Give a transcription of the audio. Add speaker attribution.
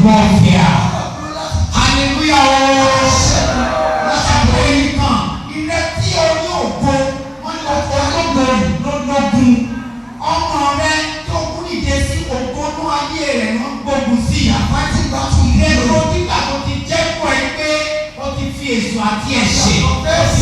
Speaker 1: warfare.
Speaker 2: Gbọ́dọ̀ dúró láti
Speaker 1: Hallelujah ooo.
Speaker 2: ṣẹ́gun.
Speaker 1: Ìrètí ìrètí orí ògo, wọ́n ní ológo lólógun. Ọmọ rẹ tó kú dìde sí ògo ní ayé rẹ̀ ló ń gbógun sí.
Speaker 2: Fighting battle in
Speaker 1: Ìrètí
Speaker 2: glory.
Speaker 1: nígbà tó ti jẹ́kọ̀ọ́ ẹ pé ó ti fi èso àti ẹ̀ṣẹ̀, ó ti